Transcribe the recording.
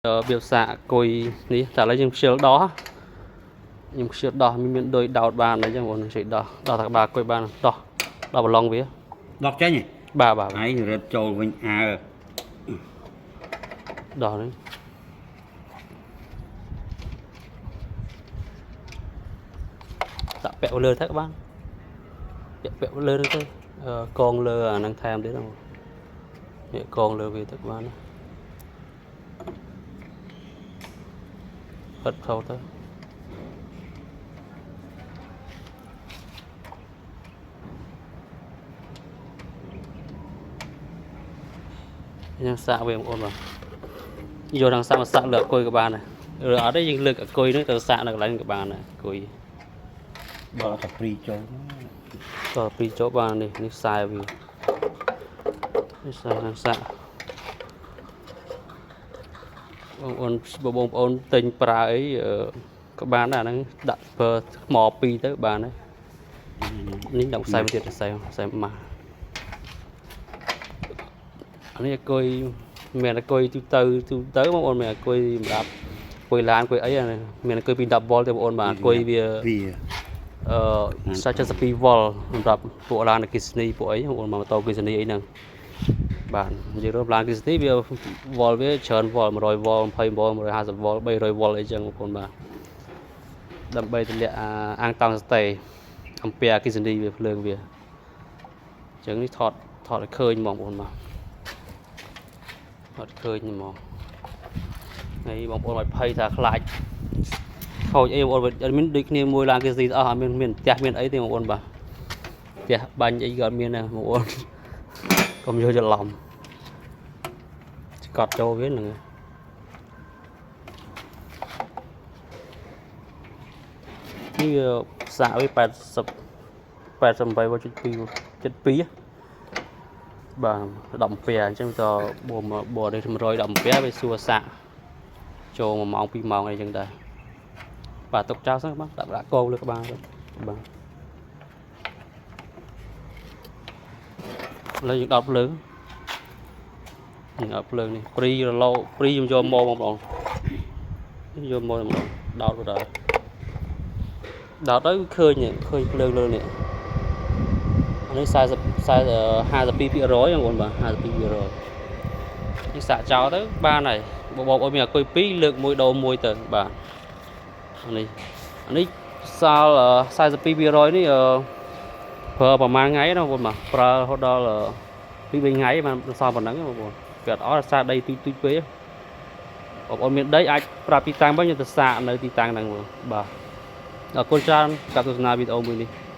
របៀបសាកគុយនេះតែឥឡូវយើងខ្ជិលដោះខ្ញុំខ្ជិលដោះមានដូចដោតបានអញ្ចឹងបងជួយដោះដោះតែក្បាលគុយបានដោះដោះប្រឡងវា ដោះចេញហ៎ បាទបាទ ឯងរត់ចូលវិញអើ ដោះនេះដាក់ពាក់លើទៅក៏បានពាក់ពាក់លើទៅទៅអឺកងលើអាហ្នឹងថែមទៀតហ្នឹងនេះកងលើវាទៅក៏បានដែរហិតថោទៅ យើងសាកវាបងប្អូនបាទយកដល់សាកមកសាកលើអគុយក៏បានដែរឬអត់ទេយើងលើកអគុយហ្នឹងទៅសាកនៅកន្លែងក៏បានដែរអគុយ បើតែព្រីចូល តពីចូលបាននេះនេះខ្សែវានេះខ្សែនឹងសាកបងប្អូនបើបងប្អូនទិញប្រើអីអឺក៏បានដែរអាហ្នឹងដាក់ប្រើថ្មពីរទៅបានដែរនេះដាក់ខ្សែមួយទៀតខ្សែខ្សែម៉ាស់អានេះអគុយមានអគុយទូទៅទូទៅបងប្អូនមានអគុយសម្រាប់ អង្គុយឡានអង្គុយអីអានេះមានអង្គុយពី10វ៉ុលទេបងប្អូនបាទអង្គុយវា វា អឺ72វ៉ុលសម្រាប់ពួកឡានអគ្គិសនីពួកអីបងប្អូនម៉ូតូអគ្គិសនីអីហ្នឹងបាទនិយាយរួមឡានអគ្គិសនីវាវ៉ុលវាច្រើនវ៉ុល100វ៉ុល20វ៉ុល150វ៉ុល300វ៉ុលអីចឹងបងប្អូនបាទដើម្បីទម្លាក់អាអាងតង់ស្តេអំពែអគ្គិសនីវាភ្លើងវាអញ្ចឹងនេះថតថតឲ្យឃើញហ្មងបងប្អូនបាទថតឃើញហ្មងហើយបងប្អូនឲ្យភ័យថាខ្លាច ខូចអីបងប្អូនអត់មានដូចគ្នាមួយឡានគេស៊ីអស់អត់មានមានផ្ទះមានអីទេបងប្អូនបាទផ្ទះបាញ់អីក៏អត់មានដែរបងប្អូនកុំយកច្រឡំស្កត់ចូលវាហ្នឹងនេះវាសាកវា80 88.2 72បាទ10អំពែអញ្ចឹងតបួបួនេះ110អំពែវាសួរសាកចូល1ម៉ោង2ម៉ោងអីចឹងដែរ បាទទុកចោលសិនបាទដាក់ដាក់កងលើក្បាលទៅបាទឥឡូវយើងដោតភ្លើងយើងដោតភ្លើងនេះព្រីរឡោព្រីខ្ញុំយកមកបងប្អូនយកមកបងប្អូនដោតទៅដល់ដោតទៅឃើញនេះឃើញភ្លើងលើនេះអានេះ40 40 52%បងប្អូនបាទ52%នេះសាកចោលទៅបានហើយបងប្អូនមានអាគុយ2លើកមួយដូរមួយទៅបាទអានេះអានេះ សល់42%នេះអឺប្រើប្រហែលថ្ងៃណាបងប្អូនបាទប្រើរហូតដល់ពីរបីថ្ងៃបានសល់ប៉ុណ្ណឹងបងប្អូនវាអត់អស់សារដីទូចទូចពេកបងប្អូនមានដីអាចប្រាប់ទីតាំងវិញទៅសាកនៅទីតាំងហ្នឹងបងបាទអរគុណច្រើនការទស្សនាវីដេអូមួយនេះ។